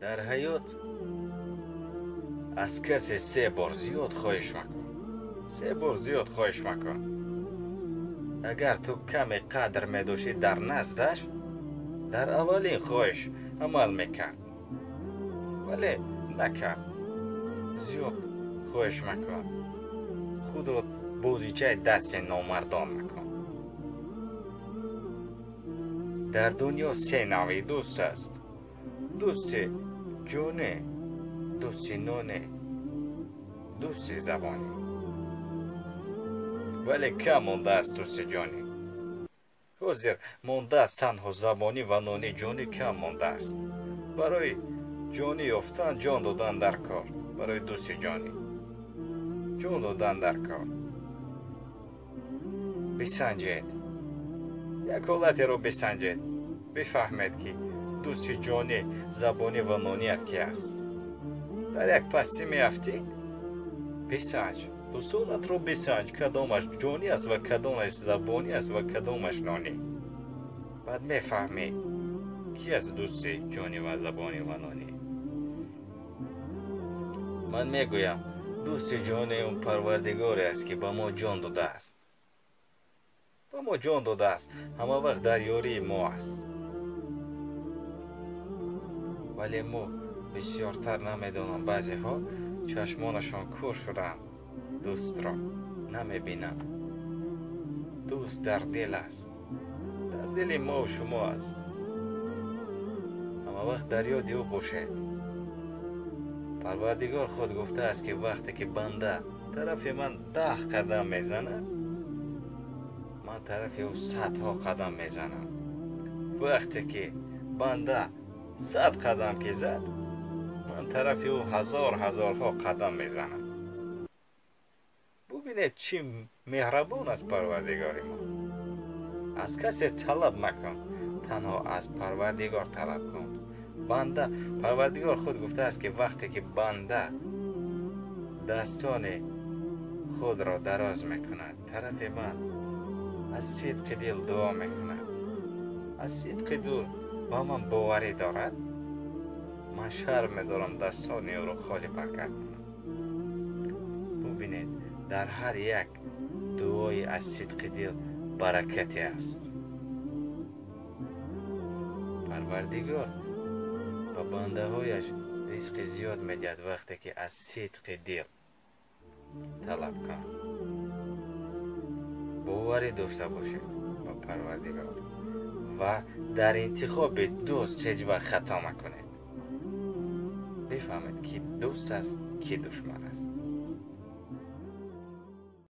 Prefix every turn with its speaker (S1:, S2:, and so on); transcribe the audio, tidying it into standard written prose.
S1: Дар ҳаёт аз касе се бор зиёд хоҳиш макун. Се бор зиёд хоҳиш макун. Агар ту каме қадр медоштӣ дар наздаш, дар аввалин хоҳиш амал мекард. Вале накард. Зиёд хоҳиш макун. Худро бозичаи дасти номардон макун. Дар дунё се навъи дӯст аст. Дӯсти ҷонӣ, дӯсти нонӣ, дӯсти забонӣ. Вале кам мондааст дӯсти ҷонӣ. Ҳозир мондааст танҳо забонӣ ва нонӣ. Ҷонӣ кам мондааст. Барои ҷонӣ ёфтан ҷон додан дар кор. Барои дӯсти ҷонӣ ҷон додан дар кор. Бисанҷед. Як ҳолатеро бисанҷед. Бифаҳмед, ки дӯсти ҷонӣ, забонӣ ва ноният ки аст. Дар як пастӣ меафтӣ, бисанҷ. Дӯстонатро бисанҷ, кадомаш ҷонӣ аст ва кадомаш забонӣ аст ва кадомаш нонӣ. Баъд мефаҳмӣ, ки аст дӯсти ҷонӣ ва забонӣ ва нонӣ. Ман мегӯям, дӯсти ҷонӣ он Парвардигоре аст, ки ба мо ҷон додааст. Ба мо ҷон додааст, ҳама вақт дар ёрии мо аст. Вале мо бисёртар намедонам, баъзеҳо чашмонашон кӯр шудаанд, дӯстро намебинанд. Дӯст дар дил аст, дар дили мову шумо аст. Ҳама вақт дар ёди ӯ бошед. Парвардигор худ гуфтааст, ки вақте ки банда тарафи ман 10 қадам мезанад, ман тарафи ӯ садҳо қадам мезанам. Вақте ки банда 100 қадам ки зад, ман тарафи ӯ ҳазор ҳазорҳо қадам мезанам. Бубинед, чӣ меҳрабон аст Парвардигори мо. Аз касе талаб макун, танҳо аз Парвардигор талаб кун. Банда, Парвардигор худ гуфтааст, ки вақте ки банда дастони худро дароз мекунад тарафи ман, аз сидқи дил дуо мекунад, аз сидқи дил ба ман боварӣ дорад, ман шарм медорам дастони ӯро холӣ баргардонам. Бубинед, дар ҳар як дуои аз сидқи дил баракате аст. Парвардигор ба бандаҳояш ризқи зиёд медиҳад, вақте ки аз сидқи дил талаб кунад. Боварӣ дошта бошед ба Парвардигор ва дар интихоби дӯст ҳеҷ вақт хато макунед. Бифаҳмед, ки дӯст аст, ки душман аст.